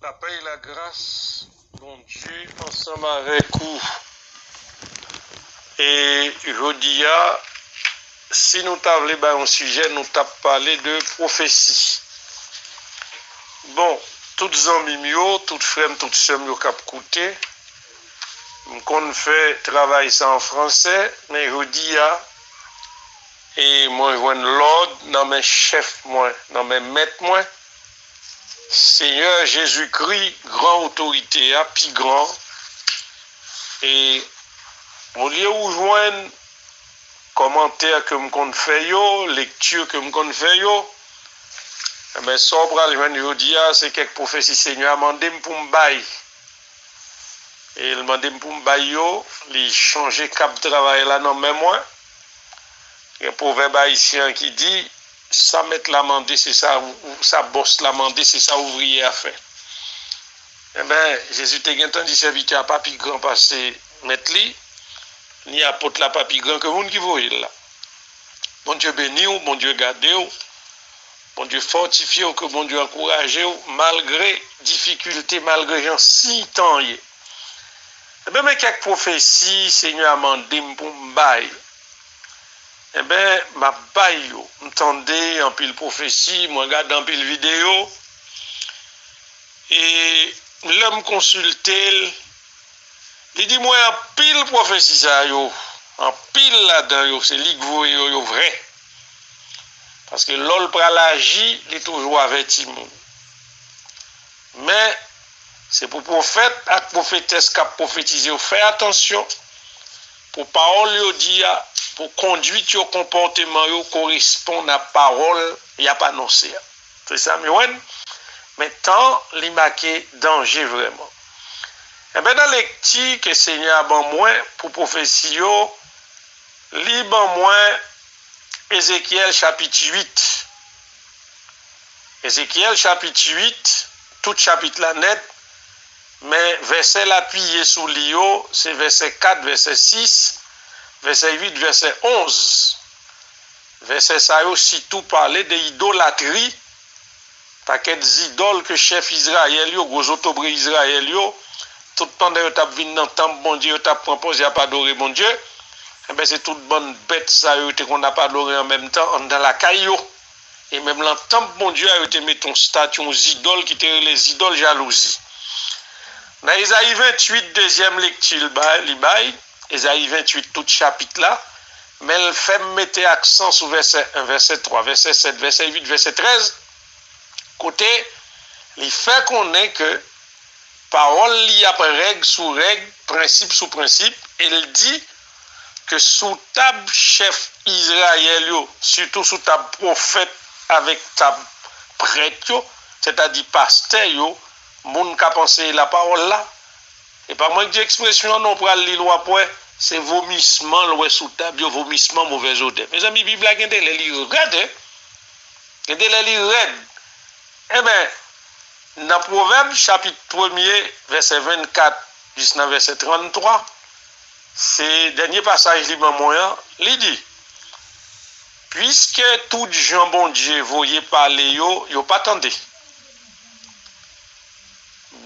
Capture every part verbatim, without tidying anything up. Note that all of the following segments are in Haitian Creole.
Lapè e lagras Bondye ansanm avèk ou. E jodi a, si nou ta vle bay yon sijè, nou t ap pale de pwofesi. Bon, tout zanmi m yo, tout frè m, tout sè m yo k ap koute, m konn fè travay sa an fransè, men jodi a, e mwen jwenn lòd nan men chèf mwen, nan men mèt mwen, Senyè Jezikri, gran otorite a, pi gran. E olye ou jwenn kòmantè ke m konn fè yo, lekti ke m konn fè yo, enben, sa w pral jwenn jodi a, se kèk pwofesi Senyè a mande m pou m bay. E l mande m pou m bay yo, li chanje kab travay la nan men mwen. Gen pwovèb ayisyen an ki di, sa mèt la mande, se sa ou, ou- sa bòs la mande, se sa ouvriyè a fè. Enben, Jezi te gentan di sèvitè a pa pi gran pase mèt li, ni apot la pa pi gran ke moun ki voye l la. Bondye beni w, Bondye gade w, Bondye fòtifye w, ke Bondye ankouraje w, malgre difikilte, malgre jan siy tan ye. Enben, men kèk pwofesi Senyè a mande m pou m bay. Enben, m ap bay yo. M tande anpil pwofesi, mwen gade anpil videyo. E lè m konsilte l, li di mwen anpil pwofesi sa yo, anpil ladan yo, se li k voye yo, yo vrè. Paske lè l pral aji, li toujou avèti moun. Men, se pou pwofèt ak pwofetès k ap pwofetize yo fè atansyon pou pawòl yo di a, pou kondwit yo, konpòteman yo koresponn a pawòl y ap anonse a. Se sa m jwenn. Men tan li make danje vrèman. Enben, nan lekti ke Senyè a ban mwen pou pwofesi yo, li ban mwen Ezekyèl chapit uit. Ezekyèl chapit uit, tout chapit la nèt, men vèsè l apiye sou li yo, se vèsè kat, vèsè sis, vèsè uit, vèsè onz. Vèsè sa yo sitou pale de idolatri, pakèt zidòl ke chèf Izrayèl yo, gwo zotobre Izrayèl yo, tout pandan yo t ap vin nan tanp Bondye, yo t ap pran pòz y ap adore Bondye, enben, se tout bann bèt sa yo, yo te konn ap adore an menm tan anndan lakay yo. E menm lan tanp Bondye a, yo te mete yon estati, yon zidòl ki te rele zidòl jalouzi. Nan Ezayi venntuit, dezyèm lekti l bay, li bay, Ezayi venntuit, tout chapit la, men l fè m mete aksan sou vèsè en, vèsè twa, vèsè sèt, vèsè uit, vèsè trèz, kote li fè konnen ke pawòl li ap règ sou règ, prensip sou prensip, e l di ke sou tab chèf Izrayèl yo, sitou sou tab pwofèt avèk tab prèt yo, sètadi pastè yo, moun k ap anseye lapawòl la, e pa mwen k di ekspresyon an non, w pral li l w ap wè, se vomisman l wè sou tab yo, vomisman, movèz odè. Mezanmi, Bib la gen de lè li rèd, en. Gen de lè li rèd. Enben, nan Pwovèb chapit premye, vèsè vennkat jis nan vèsè tranntwa, se dènye pasaj li ban mwen an, li di, piske tout jan Bondye voye pale yo, yo pa tande.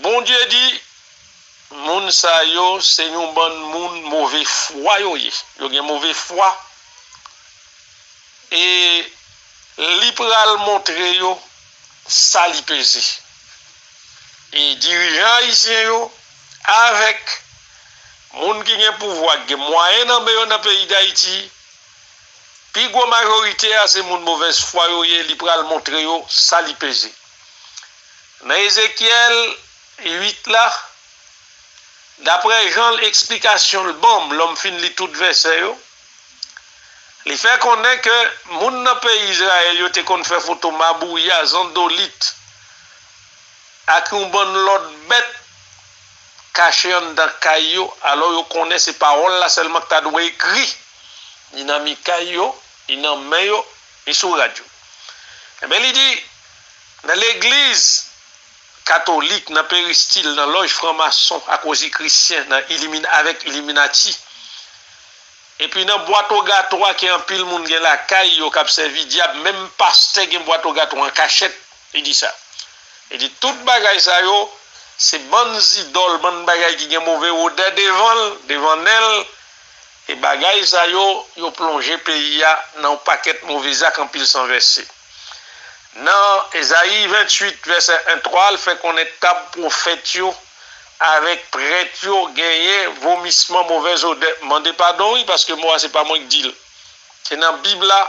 Bondye di, moun sa yo se yon bann moun move fwa yo ye. Yo gen move fwa. E li pral montre yo sa li peze. E dirijan ayisyen yo, avèk moun ki gen pouvwa, ki gen mwayen nan men yo nan peyi Dayiti, pi gwo majorite a se moun movèz fwa yo ye, li pral montre yo sa li peze. Nan Ezekyèl uit la, daprè jan l eksplikasyon l ban m, lè m fin li tout vèsè yo, li fè konnen ke moun nan peyi Izrayèl yo te konn fè foto mabouya, zandolit, ak yon bann lòt bèt kache anndan kay yo, alò yo konnen se pawòl la sèlman k ta dwe ekri, ni nan mi kay yo, ni nan men yo, ni sou rad yo. Enben, li di, nan legliz katolik, nan peristil, nan lòj franmason, akozi krisyen, nan ilimin-, avèk iliminati, epi nan bwat ogatwa ke anpil moun gen lakay yo k ap sèvi dyab, menm pastè gen bwat ogatwa an kachèt, li di sa. Li di, tout bagay sa yo, se bann zidòl, bann bagay ki gen move wodè devan l, devan nen l, e bagay sa yo, yo plonje peyi a nan yon pakèt move zak, anpil san vèse. Nan Ezayi venntuit, vèsè en twa, l fè konnen tab pwofèt yo avèk prèt yo genyen vomisman, movèz odè. Mande padon, wi, paske mo a se pa mwen ki di l. Se nan Bib la,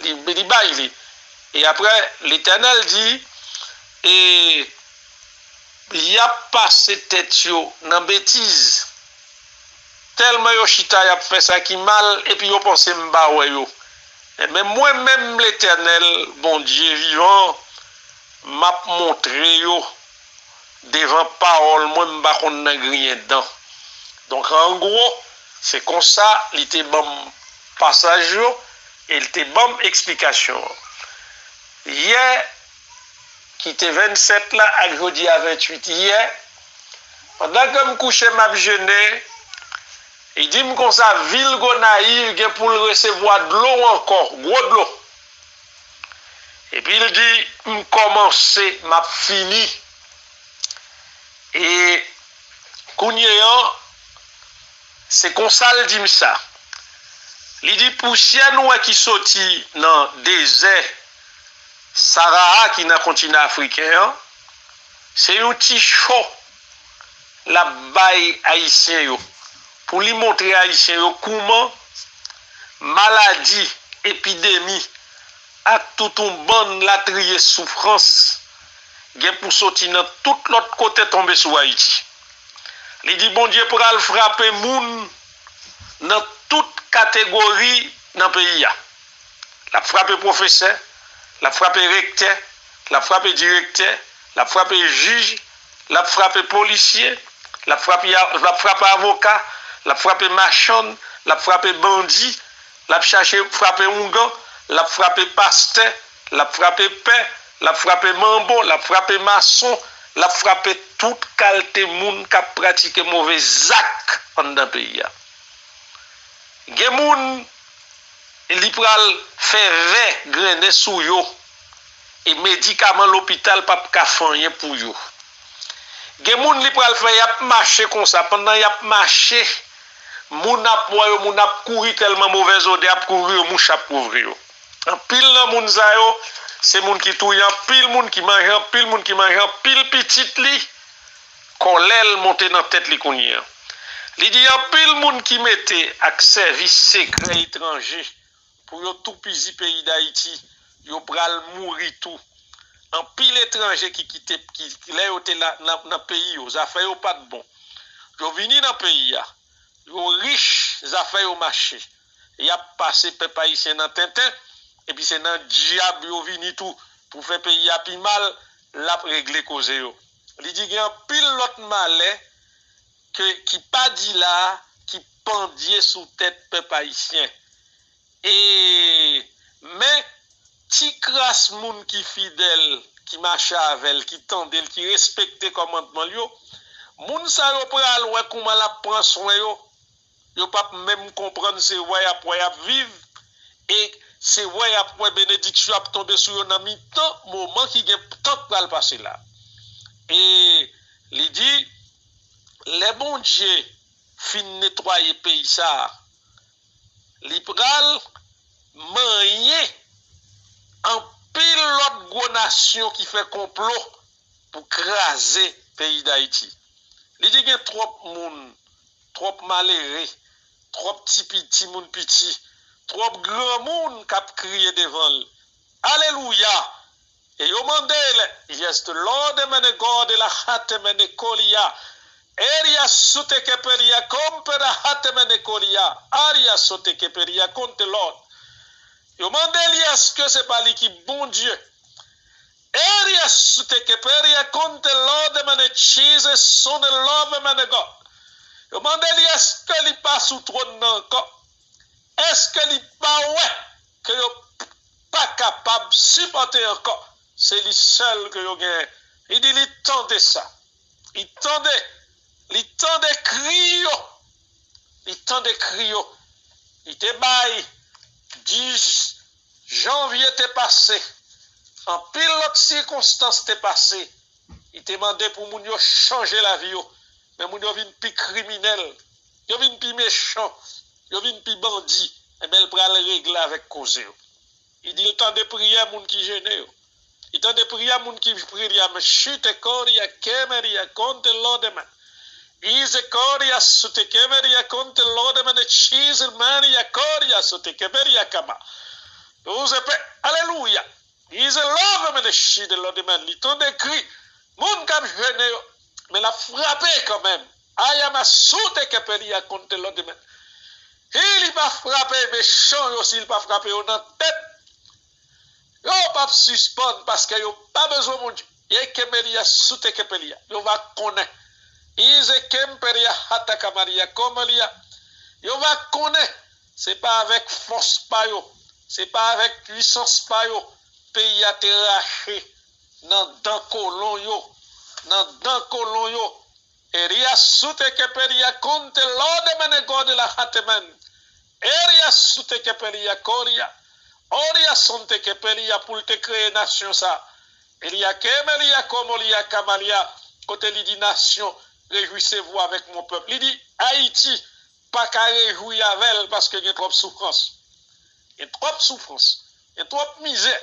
li, li bay li. E apre, Letènèl di, e y ap pase tèt yo nan betiz. Tèlman yo chita, y ap fè sa ki mal, epi yo panse m pa wè yo. Men mwen menm, Letènèl, Bondye vivan, m ap montre yo devan pawòl mwen, m pa konn nan griyen dan. Donk, an gwo, se konsa li te ban m pasaj yo e li te ban m eksplikasyon an. Yè, ki te vennsèt la, ak jodi a venntuit, yè, pandan ke m kouche, m ap jene, li di m konsa, vil Gonayiv gen pou l resevwa dlo ankò, gwo dlo. Epi l di, m kòmanse, m ap fini. E kounye an, se konsa l di m sa. Li di, pousyè nou wè ki soti nan dezè Sahara ki nan kontinan afriken an, se yon ti cho l ap bay Ayisyen yo, pou li montre Ayisyen yo kouman maladi, epidemi, ak tout yon bann latriye soufrans gen pou soti nan tout lòt kote tonbe sou Ayiti. Li di Bondye pral frape moun nan tout kategori nan peyi a. L ap frape pwofesè, l ap frape rektè, l ap frape direktè, l ap frape jij, l ap frape polisye, l ap frape, l ap frape avoka, l ap frape machann, l ap frape bandi, l ap chache frape oungan, l ap frape pastè, l ap frape pè, l ap frape manbo, l ap frape mason, l ap frape tout kalte moun k ap pratike move zak anndan peyi a. Gen moun, li pral fè vè grennen sou yo, e medikaman lopital p ap ka fè anyen pou yo. Gen moun, li pral fè y ap mache konsa, pandan y ap mache, moun ap wè yo, moun ap kouri tèlman movèz odè ap kouvri yo, mouch ap kouvri yo. Anpil nan moun sa yo, se moun ki touye anpil moun, ki manje anpil moun, ki manje anpil pitit li. Kòlè l monte nan tèt li kounye a. Li di anpil moun ki mete ak sèvis sekrè etranje pou yo toupizi peyi Dayiti, yo pral mouri tou. Anpil etranje ki kite, ki, lè yo te la, nan, nan peyi yo, zafè yo pa t bon. Yo vini nan peyi a, yo rich, zafè yo mache. Y ap pase pèp ayisyen nan tenten, epi se nan dyab yo vini tou pou fè peyi a pi mal, l ap regle koze yo. Li di gen anpil lòt malè ke, ki pa di la, ki pandye sou tèt pèp ayisyen. E, men, ti kras moun ki fidèl, ki mache avè l, ki tande l, ki respekte kòmandman l yo, moun sa yo pral wè kouman l ap pran swen yo. Yo p ap menm konprann se wè y ap wè y ap viv, e se wè y ap wè benediksyon ap tonbe sou yo nan mitan moman ki gen tan k pral pase la. E li di, lè Bondye fin netwaye peyi sa a, li pral manyen anpil lòt gwo nasyon ki fè konplo pou kraze peyi Dayiti. Li di gen twòp moun, twòp malere, twòp ti pi, timoun piti, twòp granmoun k ap kriye devan l. Alelouya! E yo mande l, Yes, the Lord, emene God, e la hate mene kolia. Eria suteke peria kompera hate mene kolia. Aria soteke peria konte Lord. Yo mande l, èske se pa li ki Bondye? Eria suteke peria konte Lord, emene Jesus, son de love, emene God. Yo mande li, èske li pa sou twòn nan ankò? Èske li pa wè ke yo pa kapab sipòte ankò? Se li sèl ke yo genyen. Li di li tande sa. Li tande, li tande kri yo. Li tande kri yo. Li te bay dis janvye te pase. Anpil lòt sikonstans te pase. Li te mande pou moun yo chanje lavi yo, men moun yo vin pi kriminèl, yo vin pi mechan, yo vin pi bandi, enben l pral regle avèk koze yo. Li di l tande priyè moun ki jene yo. Li tande priyè moun ki priye a, men chite koria kemeria konte lodeman. Ize koria sute kemeria konte lodeman e chize maria koria sute kemeria kama. Douze pe, aleluya. Ize lodeman e chide lodeman. Li tande kri moun k ap jene yo, men l ap frape kanmenm. Ayama sute kepelia konte lodeman. Si li pa frape mechan yo, si li pa frape yo nan tèt, yo p ap sispann paske yo pa bezwen Bondye. Ye kemelia sute kepelia. Yo va konnen. Ize kempelia hata kamalia komelia. Yo va konnen. Se pa avèk fòs pa yo. Se pa avèk pwisans pa yo. Peyi a te rache nan dan kolon yo. Nan dan kolon yo. Eria sute kepelia konte lode mene gode la hateman. Eria sute kepelia koria. Oria sonte kepelia pou l te kreye nasyon sa. Elia kemelia komolia kamalia kote li di nasyon, rejwisez-vous avec mon peuple. Li di Ayiti pa ka rejwi avè l paske gen twòp soufrans. Gen twòp soufrans, gen twòp mizè,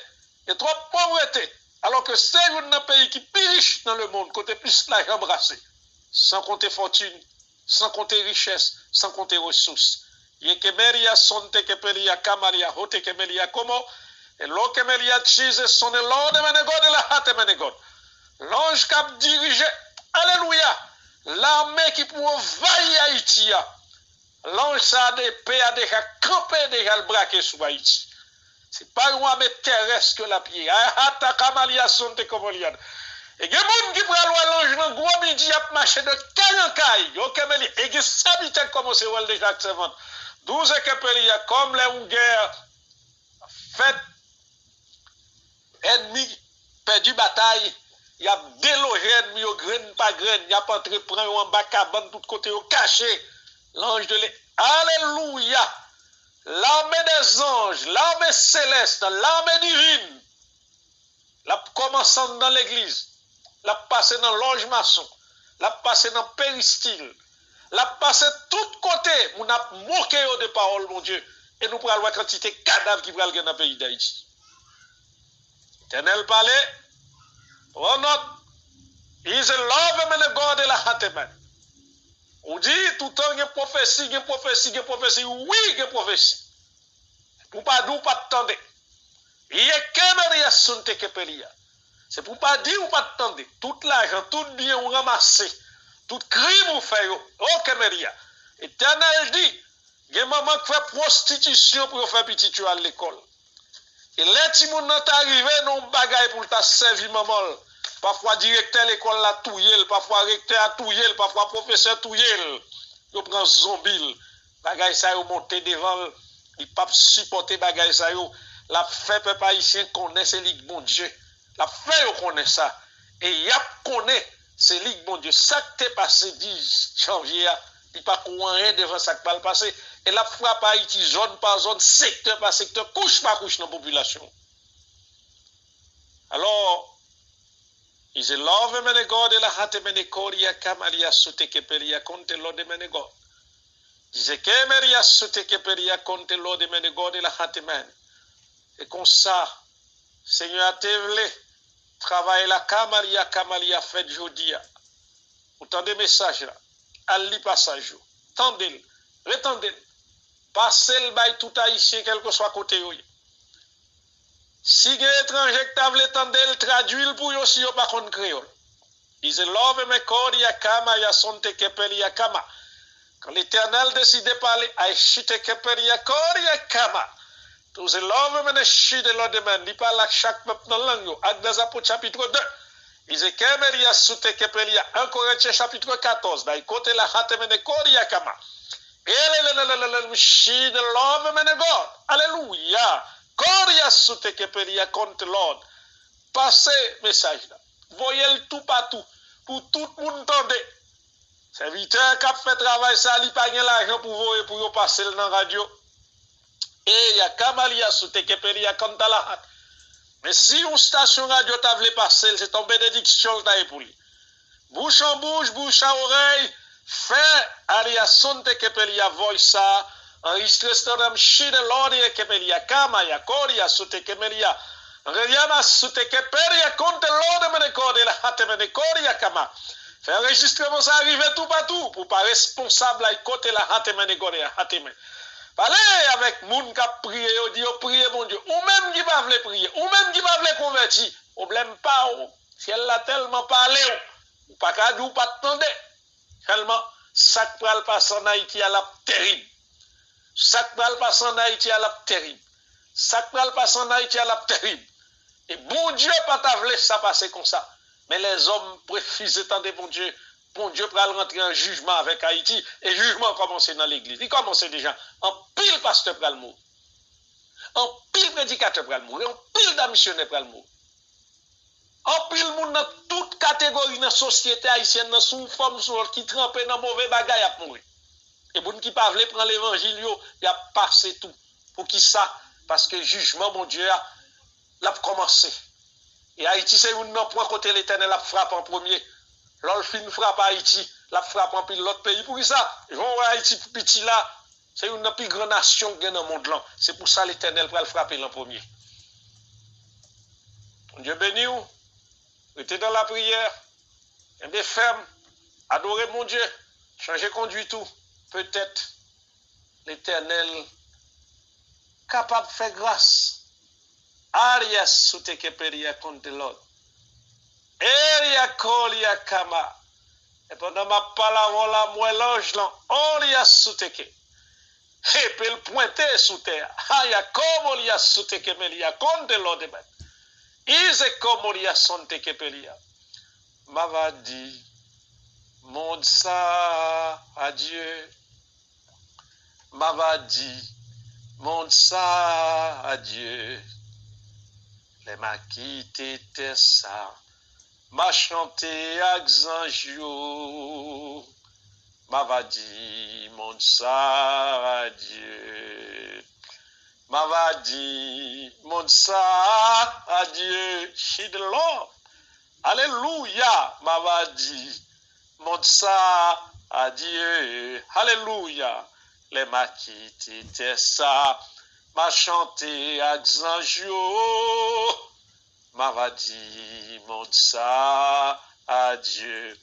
gen twòp povrete. Alò ke se youn nan peyi ki pi rich nan lemonn, kote plis lajan brase, san konte fòtin, san konte richès, san konte resous. Ye kemeria sonte kepelia kamalia hote kemelia komo, e lo kemelia chize sonnen lode mene gode la hate mene gode. Lanj k ap dirije, alelouya, lame ki pou anvayi Ayiti a. Lanj sa a de pe a deja kanpe, deja l brake sou Ayiti. Se pa yon ame terès ke l ap ye. Ayahata kamalia sonte komolia. E gen moun ki pral wè lanj nan gwo midi ap mache de kay an kay. Yo kemeli. E gen sèvitè k kòmanse wè l deja ak sèvant. Douz e kepelia kòm lè yon gè fèt, ènmi pèdi batay, y ap deloje ènmi yo grenn pa grenn, y ap antre pran yo anba kabann tout kote yo kache. Lanj de le, alelouya! Lame dè zanj, lame selès, lame divin. L ap kòmanse anndan legliz. L ap pase nan lòj mason. L ap pase nan peristil. L ap pase tout kote moun ap moke yo de pawòl Bondye. E nou pral wè kantite kadav ki pral gen nan peyi Dayiti. Letènèl pale, pran nòt, is a love and a God la hateman. Ou di, toutan gen pwofesi, gen pwofesi, gen pwofesi, wi, gen pwofesi. Pou pa di w pa t tande. Ye kemeria sunte kepelia. Se pou pa di w pa t tande. Tout lajan, tout byen ou ranmase, tout krim ou fè yo, o kemeria. Etènèl di, gen manman k fè pwostitisyon pou yo fè pitit yo al lekòl. E lè timoun nan ta rive nan yon bagay pou l ta sèvi manman l, pafwa direktè lekòl la touye l, pafwa rektè a touye l, pafwa pwofesè touye l. Yo pran zonbi l. Bagay sa yo monte devan l. Li p ap sipòte bagay sa yo. L ap fè pèp ayisyen konnen se li k Bondye. L ap fè yo konnen sa. E y ap konnen se li k Bondye. Sa k te pase dis janvye a, li pa ko anyen devan sa k pral pase. E l ap frape Ayiti zòn pa zòn, sektè pa sektè, kouch pa kouch nan popilasyon. Alò, is a love mene God e la hate mene koria kamalia sute kepelia konte lode mene God. Dize kemeria sute kepelia konte lode mene God e la hate mene. E konsa, Senyè a te vle travay la kamalia kamalia fèt jodi a. Ou tande mesaj la. Al li pasaj yo. Tande l. Retande l. Pase l bay tout Ayisyen kèlkeswa kote yo ye. Si gen etranje k ta vle tande l, tradui l pou yo si yo pa konn kreyòl. Is a love me koria kama ya sonte kepelia kama. Kan Letènèl deside pale, ay chite kepelia koria kama. Tou se love mene chide lòdemen, li pale ak chak pèp nan lang yo. Ak dan Zapot chapit de. Is a kemelia sute kepelia. En Korentyen chapit katòz. Bay kote la hate mene koria kama. Elelelelelele, she the love mene God. Alelouya. Koria sute kepelia konte Lord. Pase mesaj la. Voye l toupatou pou tout moun tande. Sèvitè k ap fè travay sa, li pa gen lajan pou voye pou yo pase l nan radyo. E ya kamalia sute kepelia kanta lahat. Men si yon stasyon radyo ta vle pase l, se t on benediksyon l ta ye pou li. Bouch an bouch, bouch a orèy, fè Alia Sonte Kepelia voice sa, enregistre Stardom Shide Lord Kepelia Kama Yakoria Sute Kemelia Reyama Sute Kepelia Konte Lord Menekode la Hate Menekoria Kama. Fè enrejistreman sa rive toupatou pou pa responsab la kote la Hate Menekode la Hate Men. Pale avèk moun k ap priye yo, di yo priye Bondye. Ou menm ki pa vle priye, ou menm ki pa vle konvèti, pwoblèm pa w. Syèl la tèlman pale w, ou pa ka di w pa t tande. Sèlman, sa k pral pase ann Ayiti a l ap terib. Sa k pral pase ann Ayiti a l ap terib. Sa k pral pase ann Ayiti a l ap terib. E Bondye pa ta vle sa pase konsa. Men lèzòm refize tande Bondye. Bondye pral rantre an jijman avèk Ayiti. E jijman an kòmanse nan legliz. Li kòmanse deja. Anpil pastè pral mouri. Anpil predikatè pral mouri. Anpil dam misyonè pral mouri. Anpil moun nan tout kategori nan sosyete ayisyèn nan, sou yon fòm sou lòt, ki tranpe nan move bagay, ap mouri. E moun ki pa vle pran levanjil yo, y ap pase tou. Poukisa? Paske jijman Bondye a, l ap kòmanse. E Ayiti se youn nan pwen kote Letènèl ap frape an premye. Lè l fin frape Ayiti, l ap frape anpil lòt peyi. Poukisa? Jan w wè Ayiti piti la, se youn nan pi gran nasyon k gen nan mond lan. Se pou sa Letènèl pral frape l an premye. Bondye beni w. Rete nan lapriyè. Kenbe fèm. Adore Bondye. Chanje kondwit ou. Petèt Letènèl kapab fè gras. Arias sou teke peria konte lòd. Eria kolia kama. E pandan m ap pale avè w la, m wè lanj lan, Olia souteke. Epi l pwente sou tè a. Aya komolia souteke melia konte lòde mèt. Ize komolia sonteke pelia. M ava di mond sa adye. M ava di mond sa adye. Lè m a kite tè sa, m a chante ak zanj yo. M ava di mond sa adye. M ava di mond sa adye. Shidlo. Alelouya. M ava di mond sa adye. Alelouya. Lè m a kite tè sa, m a chante ak zanj yo. M ava di mond sa adye.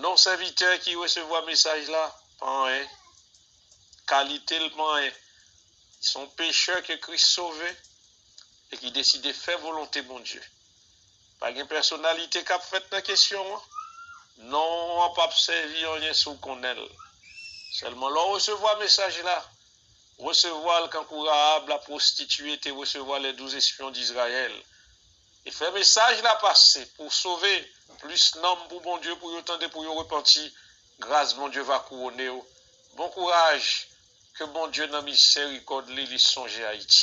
Non sèvitè ki resevwa mesaj la, pa anyen. Kalite l pa anyen. Se yon pechè ke Kris sove e ki deside fè volonte Bondye. Pa gen pèsonalite k ap fèt nan kesyon an. Non an p ap sèvi anyen si w konnen l. Sèlman lè w resevwa mesaj la, resevwa l kankou Rahab lapwostitiye te resevwa les douze espions d'Israël. E fè mesaj la pase pou w sove plis nanm pou Bondye, pou yo tande, pou yo repanti. Gras Bondye va kouwone w. Bon kouraj. Ke Bondye nan mizerikòd li, li sonje Ayiti.